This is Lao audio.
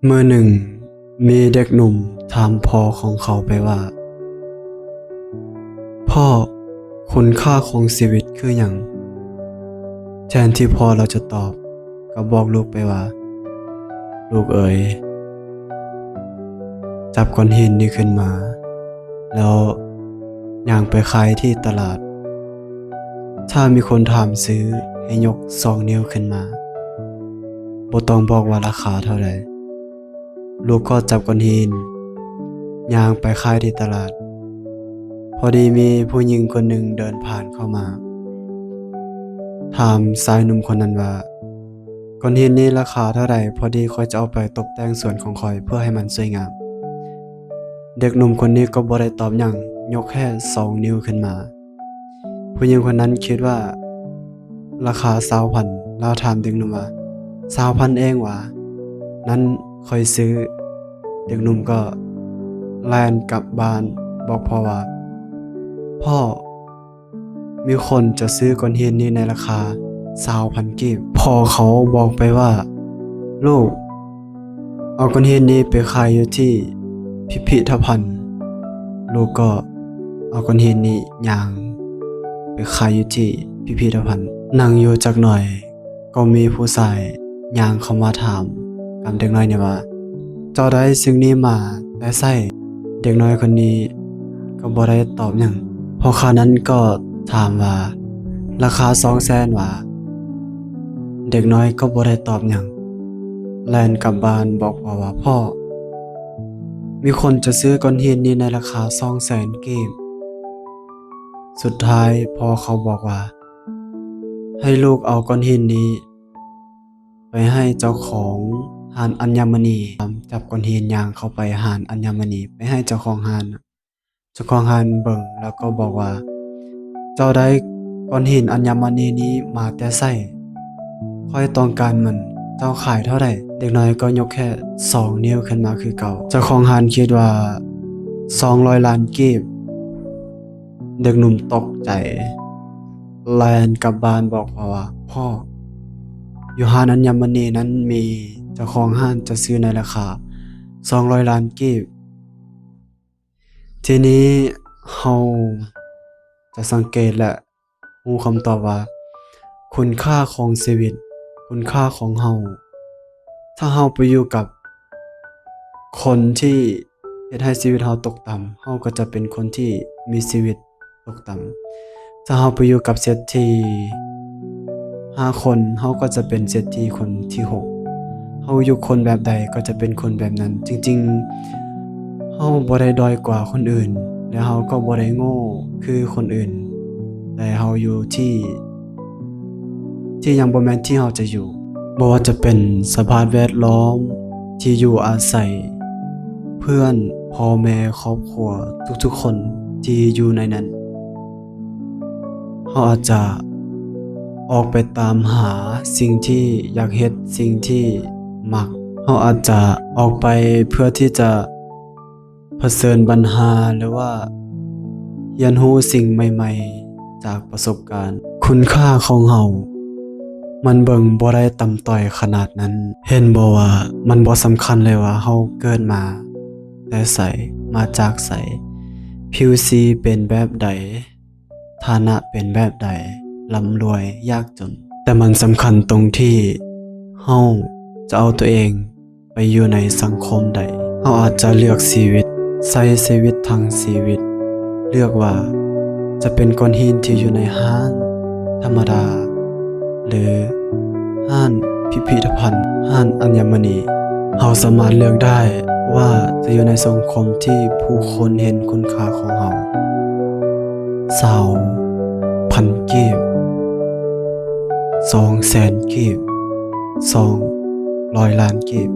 ມື້ໜຶ່ງ, ມີເດັກໜຸ່ມຖາມພໍ່ຂອງເຂົາໄປວ່າ, ພໍ່, ຄຸນຄ່າຂອງຊີວິດຄືຫຍັງ? ແທນທີ່ພໍ່ລາວຈະຕອບ, ກໍບອກລູກໄປວ່າ, ລູກເອີຍ, ຈັບກ້ອນຫີນນີ້ຂຶ້ນມາ ແລ້ວຍ່າງໄປຂາຍທີ່ຕະຫຼາດ. ຖ້າມີຄົນຖາມຊື້, ໃຫ້ຍົກສອງນິ້ວຂຶ້ນມາ, ບໍ່ຕ້ອງບອກວ່າລາຄາເທົ່າໃດ. ລູກກໍຈັບກ້ອນຫີນ ຍ່າງໄປຂາຍທີ່ຕະຫຼາດ. ພໍດີມີຜູ້ຍິງຄົນໜຶ່ງເດີນຜ່ານເຂົ້າມາ, ຖາມຊາຍໜຸ່ມຄົນນັ້ນວ່າ, ກ້ອນຫີນນີ້ລາຄາເທົ່າໃດ? ພໍດີຂ້ອຍຈະເອົາໄປຕົບແຕ່ງສວນຂອງຂ້ອຍເພື່ອໃຫ້ມັນສວຍງາມ. ເດັກໜຸ່ມຄົນນີ້ກໍບໍ່ໄດ້ຕອບຫຍັງ, ຍົກແຄ່ສອງນິ້ວຂຶ້ນມາ. ຜູ້ຍິງຄົນນັ້ນຄິດວ່າລາຄາຊາວພັນ, ລາວຖາມເດັກໜຸ່ມວ່າ, ຊາວພັນເອງຫວາ? ນັ້ນຂ້ອຍຊື້. ເດັກໜຸ່ມກໍແລ່ນກັບບ້ານບອກພໍ່ວ່າ, ພໍ່, ມີຄົນຈະຊື້ກ້ອນຫີນນີ້ໃນລາຄາຊາວພັນກີບ. ພໍ່ເຂົາບອກໄປວ່າ, ລູກ, ເອົາກ້ອນຫີນນີ້ໄປຂາຍຢູ່ທີ່ພິພິທະພັນ. ລູກກໍເອົາກ້ອນຫີນນີ້ຍ່າງໄປຂາຍຢູ່ທີ່ພິພິທະພັນ. ນັ່ງຢູ່ຈັກໜ່ອຍ, ກໍມີຜູ້ຊາຍຍ່າງເຂົ້າມາຖາມກັບເດັກນ້ອຍນີ້ວ່າ, ເຈົ້າໄດ້ສິ່ງນີ້ມາແຕ່ໃສ? ເດັກນ້ອຍຄົນນີ້ກໍບໍ່ໄດ້ຕອບຫຍັງ. ພໍ່ຄ້ານັ້ນກໍຖາມວ່າ, ລາຄາສອງແສນຫວາ? ເດັກນ້ອຍກໍບໍ່ໄດ້ຕອບຫຍັງ, ແລ່ນກັບບ້ານບອກພໍ່ວ່າ, ພໍ່, ມີຄົນຈະຊື້ກ້ອນຫີນນີ້ໃນລາຄາສອງແສນກີບ. ສຸດທ້າຍພໍ່ເຂົາບອກວ່າ, ໃຫ້ລູກເອົາກ້ອນຫີນນີ້ໄປໃຫ້ເຈົ້າຂອງຮ້ານອັນຍະມະນີ. ຈັບກ້ອນຫີນຍ່າງເຂົ້າໄປຮ້ານອັນຍະມະນີ, ໄປໃຫ້ເຈົ້າຂອງຮ້ານ. ເຈົ້າຂອງຮ້ານເບິ່ງແລ້ວກໍບອກວ່າ, ເຈົ້າໄດ້ກ້ອນຫີນອັນຍະມະນີນີ້ມາແຕ່ໃສ? ຂ້ອຍຕ້ອງການມັນ, ເຈົ້າຂາຍເທົ່າໃດ? ເດັກນ້ອຍກໍຍົກແຄ່ສອງນິ້ວຂຶ້ນມາຄືເກົ່າ. ເຈົ້າຂອງຮ້ານຄິດວ່າສອງຮ້ອຍລ້ານກີບ. ເດັກໜຸ່ມຕົກໃຈ, ແລ່ນກັບບ້ານບອກພໍ່ວ່າ, ພໍ່, ຢູ່ຮ້ານອັນຍະມະນີນັ້ນມີເຈົ້າຂອງຮ້ານຈະຊື້ໃນລາຄາສອງຮ້ອຍລ້ານກີບ. ທີນີ້ເຮົາຈະສັງເກດ ແລະ ຮູ້ຄຳຕອບວ່າ ຄຸນຄ່າຂອງຊີວິດ, ຄຸນຄ່າຂອງເຮົາ. ຖ້າເຮົາໄປຢູ່ກັບຄົນທີ່ເຮັດໃຫ້ຊີວິດເຮົາຕົກຕ່ຳ, ເຮົາກໍຈະເປັນຄົນທີ່ມີຊີວິດຕົກຕ່ຳ. ຖ້າເຮົາໄປຢູ່ກັບເສດຖີຫ້າຄົນ, ເຮົາກໍຈະເປັນເສດຖີຄົນທີຫົກ. ເຮົາຢູ່ຄົນແບບໃດກໍຈະເປັນຄົນແບບນັ້ນ. ຈິງໆ ເຮົາບໍ່ໄດ້ດ້ອຍກວ່າຄົນອື່ນ ແລະ ເຮົາກໍບໍ່ໄດ້ໂງ່ຄືຄົນອື່ນ, ແຕ່ເຮົາຢູ່ທີ່ ທີ່ຍັງບໍ່ແມ່ນທີ່ເຮົາຈະຢູ່. ບໍ່ວ່າຈະເປັນສະພາບແວດລ້ອມ, ທີ່ຢູ່ອາໄສ, ເພື່ອນ, ພໍ່ແມ່, ຄອບຄົວ, ທຸກໆຄົນທີ່ຢູ່ໃນນັ້ນ. ເຮົາອາດຈະອອກໄປຕາມຫາສິ່ງທີ່ຢາກເຮັດ, ສິ່ງທີ່ມັກ. ເຮົາອາດຈະອອກໄປເພື່ອທີ່ຈະ ຜະເຊີນບັນຫາ ຫຼືວ່າຮຽນຮູ້ສິ່ງໃໝ່ໆຈາກປະສົບການ. ຄຸນຄ່າຂອງເຮົາມັນເບິ່ງບໍ່ໄດ້ຕ່ຳຕ້ອຍຂະໜາດນັ້ນ. ເຫັນບໍ່ວ່າມັນບໍ່ສຳຄັນເລີຍວ່າເຮົາເກີດມາແຕ່ໃສ, ມາຈາກໃສ, ຜິວສີເປັນແບບໃດ, ຖານະເປັນແບບໃດ, ລ່ຳລວຍ, ຍາກຈົນ, ແຕ່ມັນສຳຄັນຕົງທີ່ເຮົາຈະເອົາຕົວເອງ ໄປຢູ່ໃນສັງຄົມໃດ. ເຮົາອາດຈະເລືອກຊີວິດ, ໃຊ້ຊີວິດທັງຊີວິດ, ເລືອກວ່າຈະເປັນກ້ອນຫີນທີ່ຢູ່ໃນຮ້ານທຳມະດາ ຫຼື ຮ້ານພິພິທະພັນ, ຮ້ານອັນຍະມະນີ. ເຮົາສາມາດເລືອກໄດ້ວ່າຈະຢູ່ໃນສັງຄົມທີ່ຜູ້ຄົນເຫັນຄຸນຄ່າຂອງເຮົາ ຊາວພັນກີບ, ສອງແສນກີບ, ສອງຮ້ອຍລ້ານກີບ.